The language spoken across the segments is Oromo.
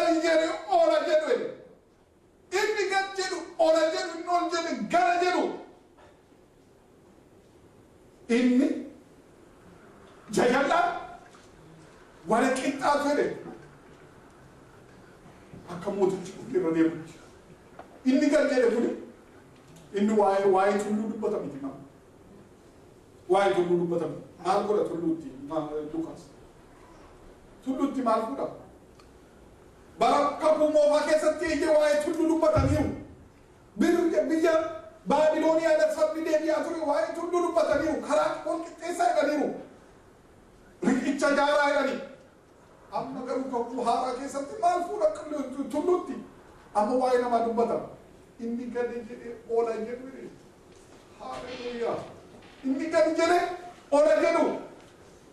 gadi jedhe ola jedhu. Inni gad jedhu ola jedhu, inni ol jedhe gara jedhu. Inni jajal'aan wal qixxaatu jedhe akka mootichi dhufee irra deemutti. Inni gad jedhe kuni inni waa'ee tulluu dubbata miti maal? Waa'ee tulluu dubbata miti. Maal godha tulluutti Lukaas? Tulluutti maal fuudha? Bara kakuu moofaa keessatti eeyyee waa'ee tulluu dubbataniiru. Biyya Baabilooniyaa sabni deebi'aa ture waa'ee tulluu dubbataniiru. Karaa wal qixxeessaa jedhaniiru. Riqicha jaaraa jedhani. Amma garuu kakuu haaraa keessatti maal fuudha tulluutti? Amma waa'ee namaa dubbata. Inni gadi jedhee ola jedhu. Haaleluyyaa. Inni gadi jedhee ola jedhu.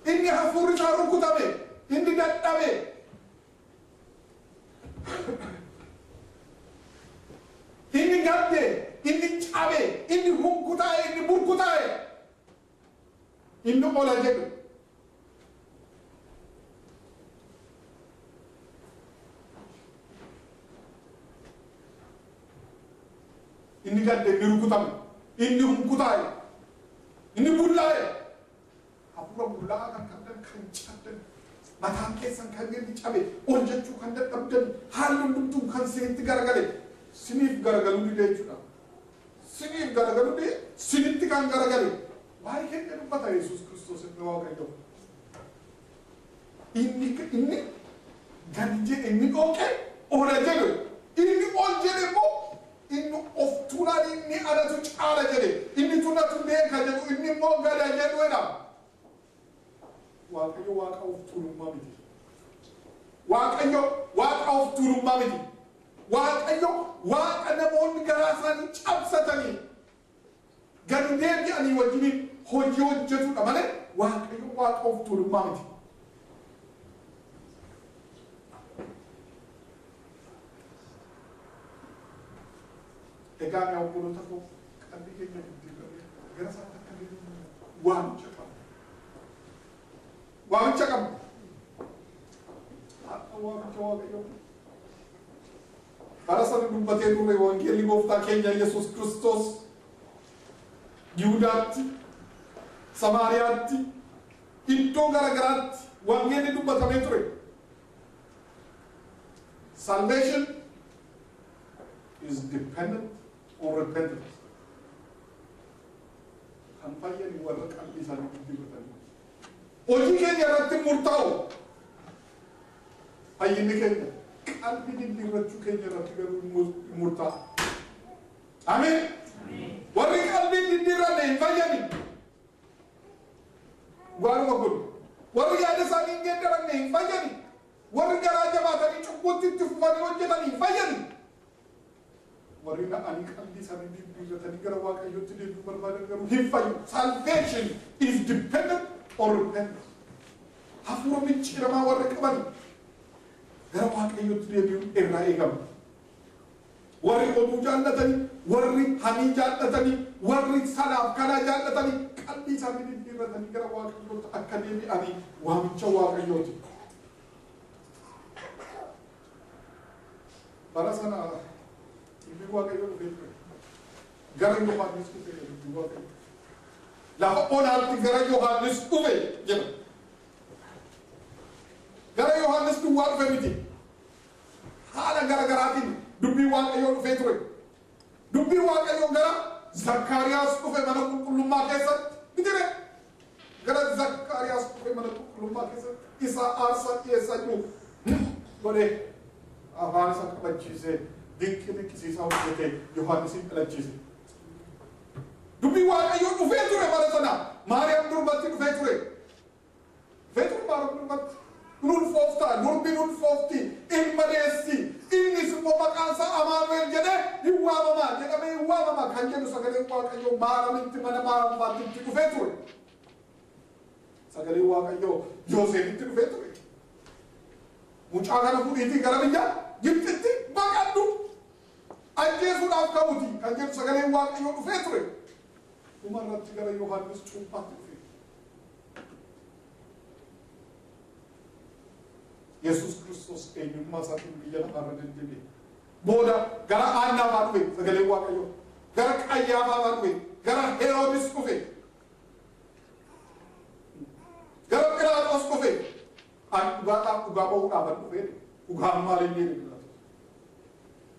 Inni hafuurri isaa rukutame. Inni dadhabe. Inni gadde, inni cabe, inni hunkutaa'e, inni burkutaa'e. Inni ola jedhu. Inni gadde, inni rukutame, inni hunkutaa'e, inni bullaa'e. Hafuura bullaa'aa kan qabdan, kan cabdan, mataan keessan kan inni cabe, ol jechuu kan dadhabdan, haalli hundumtuu kan sinitti garagale, siniif garagaluu dide jechuudha. Siniif garagaluu dide, sinitti kan garagale. Waa'ee keenya dubbata Yesuus Kiristoos ilmi Waaqayyoo. Inni gadi jedhe, inni dhooqe ola jedhe. Inni ol jedhe immoo inni of tuulaan inni anatu caala jedhe, inni tunatu beeka jedhu, inni immoo gada jedhu jedha. Waaqayyo waaqa of tuulummaa miti. Waaqayyo waaqa of tuulummaa miti. Waaqayyo waaqa namoonni garaa isaanii cabsatanii gadi deebi'anii wajjiniin hojii hojjetudha malee Waaqayyo waaqa of tuulummaa miti. Egaa yaa obboloota koo, qalbii keenya diddiirrannee gara isaatti akka deebinu waamicha qabna. Waamicha qabna. Har'a waamicha Waaqayyoo. Bara sana dubbatee turre wangeelli gooftaa keenya Yesuus Kiristoos Yihudaatti, Samaariyaatti, iddoo garagaraatti wangeelli dubbatamee ture. Salvation is dependent on repentance. Kan fayyani warra qalbii isaanii diddiirratanii. Hojii keenya irratti murtaa'u. Fayyinni keenya qalbii diddiirrachuu keenya irratti garuu murtaa'a. Ameen. Warri qalbii diddiirranne hin fayyani. Waanuma kun warri yaada isaanii hin geeddaranne hin fayyani. Warri garaa jabaatanii cubbuutti itti fufanii hojjetan hin fayyani. Warri na'anii qalbii isaanii diddiirratanii gara Waaqayyootti deebi'uu barbaadan garuu hin fayyu. Salvation is dependent on repentance. Hafuura micciiramaa warri qaban gara Waaqayyootti deebi'uun irraa eegama. Warri oduu jaallatanii, warri hamii jaallatanii, warri sanaaf kanaa jaallatanii qalbii isaanii diddiirratanii gara Waaqayyootti akka deebi'anii waamicha Waaqayyooti. Bara sana dubbii Waaqayyoo dhufee ture. Gara Yohaannis dhufe dubbii Waaqayyoo. Lafa onaatti gara Yohaannis dhufe jedha. Gara Yohaannis duwwaa dhufe miti. Haala garagaraatiin dubbii Waaqayyoo dhufee ture. Dubbii Waaqayyoo gara Zakkaariyaas dhufe mana qulqullummaa keessatti miti ree? Gara Zakkaariyaas dhufe mana qulqullummaa keessatti isa aarsaa dhiyeessaa jiru godhee afaan isa qabachiisee dinqii dinqisiisaa hojjetee Yohaannisiin dhalachiise. Dubbii Waaqayyoo dhufee ture bara sana Maariyaam durbatti dhufee ture. Dhufee ture Maariyaam durbatti. Ulfooftaa, durbi ulfoofti, ilma deessi, innis immoo maqaan isaa Amaanu'el jedhee hin waamama, jedhamee hin waamama kan jedhu sagaleen Waaqayyoo Maaramitti mana Maaramfaatti itti dhufee ture. Sagaleen Waaqayyoo Yoosefitti dhufee ture. Mucaa kana fuudhiitii gara biyya Gibxitti baqadhu. Ajjeesuudhaaf ka'uuti kan jedhu sagaleen Waaqayyoo dhufee ture. Dhumarratti gara Yohaannis cuuphaatti dhufe. Yesuus Kiristoos eenyummaa isaatiin biyya lafaarra deddeebi'e. Booda gara Aannaafaa dhufe sagaleen Waaqayyoo. Gara Qayyaafaa dhufe. Gara Heroodis dhufe. Gara Philaaxoos dhufe. Ani dhugaadhaaf dhugaa ba'uudhaaf an dhufe. Dhugaan maal inni jedhe Philaaxoos.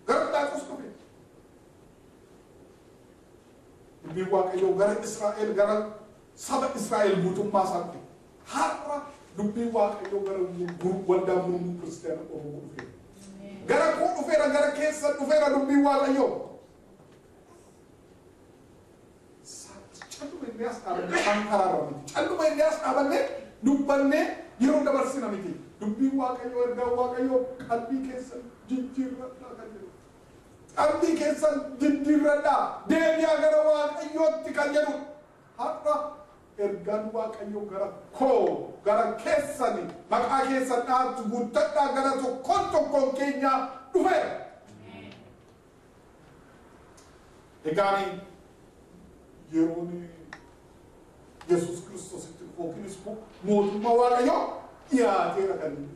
Gara Philaaxoos dhufe. Dubbiin Waaqayyoo gara Israa'el, gara saba Israa'el guutummaa isaa dhufe. Har'a dubbiin Waaqayyoo gara waldaa gurmuu kiristaana Oromoo dhufeera. Gara koo dhufeera, gara keessan dhufeera dubbiin Waaqayyoo. Calluma inni as dhaabannee kan karaarra miti. Calluma inni as dhaabannee dubbannee yeroo dabarsina miti. Dubbiin Waaqayyoo, ergaan Waaqayyoo qalbii keessan jijjiirradhaa kan jedhu. Qalbii keessan jijjiirradhaa, deebi'aa gara Waaqayyootti kan jedhu. Har'a ergaan Waaqayyoo gara koo, gara keessani, maqaa keessan dhahattu guuttadhaa gara tokkoon tokkoon keenyaa dhufeera. Egaan yeroon Yesuus Kiristoositti dhufu yookiinis immoo mootummaa Waaqayyoo dhiyaateera kan jedhu.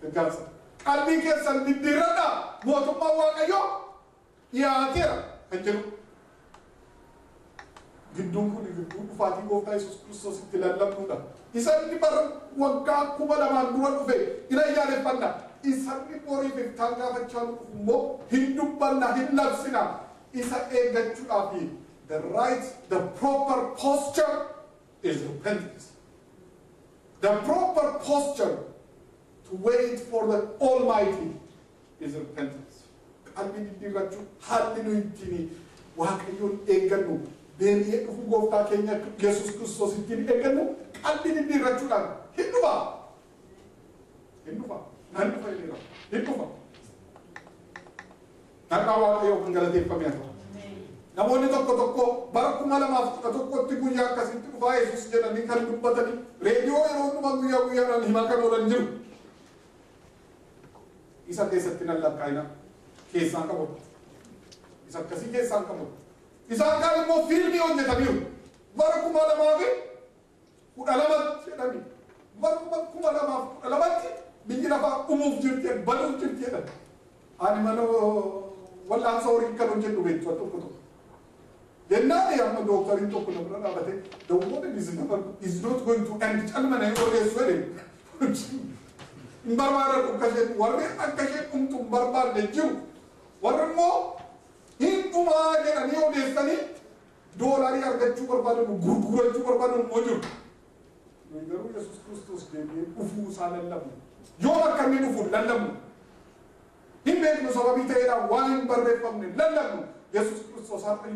Ergaansa. Qalbii keessan diddiirradhaa, mootummaa Waaqayyoo dhiyaateera kan jedhu. Gidduun kun gidduu dhufaatii gooftaa Yesuus Kiristoos itti lallabnudha. Isa inni bara waggaa 2000 dura dhufe in ayyaaneffanna. Isa inni boriif iftaan gaafachaa nu dhufu immoo hin dubbanna, hin labsina. Isa eeggachuudhaaf the right, the proper posture is repentance. The proper posture to wait for the Almighty is repentance. Qalbii diddiirrachuu, haalli nu ittiin Waaqayyoon eeggannu, deebi'ee dhufu gooftaa keenya Yesuus Kiristoos ittiin eeggannu qalbii diddiirrachuudhaan hin dhufa. Hin dhufa. Nan dhufa jedheera. Hin dhufa. Maqaa Waaqayyoo kan galateeffame haa ta'u. Namoonni tokko tokko bara 2011tti guyyaa akkasitti dhufaa Yesuus jedhanii kan dubbatanii reediyoo yeroo hundumaa guyyaa guyyaadhaan himaa kan oolan jiru. Isa keessatti nan lakkaa'ina keessaan qabu. Isa akkasii keessaan qabu. Isaan kaan immoo fiilmii hojjetaniiru. Bara 2012tti jedhanii. Bara 2012tti biyyi lafaa dhumuuf jirti, baduuf jirti jedhan. Ani mana wal'aansa horii kan hojjedhu beektu tokko tokko. Jennaan amma dooktariin tokko na bira dhaabatee, "The world is never is not going to end, calma na odeessu," jedhe. Hin barbaadatu akka isheen, warri akka isheen dhumtu hin barbaadne jiru. Warri immoo hin dhumaa jedhanii odeessanii doolaarii argachuu barbaadan, gurgurachuu barbaadan immoo jiru. Nuyi garuu Yesuus Kiristoos deebi'ee dhufuu isaa lallabnu. Yoom akka inni dhufu lallabnu. Hin beeknu sababii ta'eedhaan waan hin barreeffamne lallabnu. Yesuus Kiristoos har'a